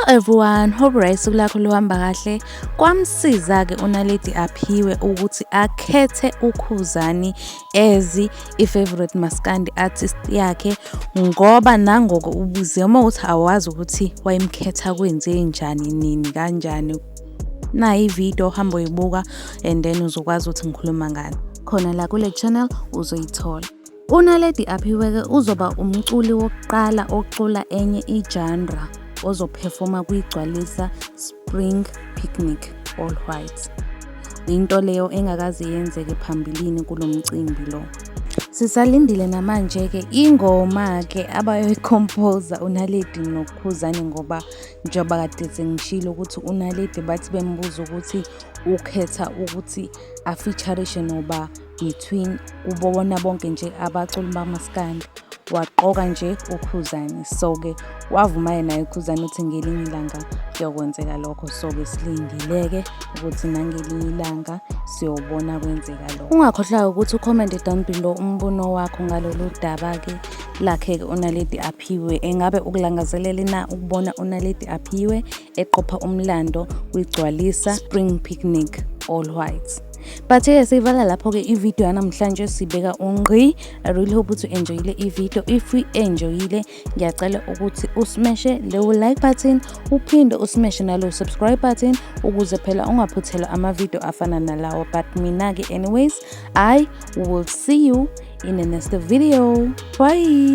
Everyone, hope right, usuku lakho luhamba kahle. Kwamsiza-ke uNaledi Aphiwe ukuthi akhethe uKhuzani as i-favorite maskandi artist yakhe, ngoba nangoko ubuze uma ukuthi awazi ukuthi wayemkhetha kwenze njani, nini, kanjani. Nayi ividiyo, hamba uyibuka and then uzokwazi ukuthi ngikhuluma ngani. Khona la kule channel uzoyithola. UNaledi Aphiwe-ke uzoba umculi wokuqala ocula enye i-genre ozophefoma kwiGcwalisa Spring Picnic All White. Into leyo engakaze yenzeke phambilini kulo mcimbi lo. Sisalindile namanje-ke ingoma-ke abayoyi-compose-a uNaledi noKhuzani, ngoba njengoba kade sengishilo ukuthi uNaledi bathi bembuza ukuthi ukhetha ukuthi a-feature-ishe noba between kubona bonke nje abaculi bamaskandi, waqoka nje uKhuzani. So-ke wavuma naye uKhuzani ukuthi ngelinye ilanga kuyokwenzeka lokho. So-ke silindile-ke ukuthi nangelinye ilanga siyobona kwenzeka lokho. Ungakhohlwa ukuthi u-comment-e down below umbono wakho ngalolu daba-ke lakhe-ke uNaledi Aphiwe. Engabe ukulangazelele na ukubona uNaledi Aphiwe eqopha umlando kwiGcwalisa Spring Picnic All White? But-ke siyivala lapho-ke ividiyo yanamhlanje, sibeka ungqi. I really hope ukuthi u-enjoyile ividiyo. If uyi-enjoyile, ngiyacela ukuthi u-smash-e leyo like button, uphinde u-smash-e nalo subscribe button ukuze phela ungaphuthelwa amavidiyo afana nalawo. But mina-ke, anyways, I will see you in the next video. Bye.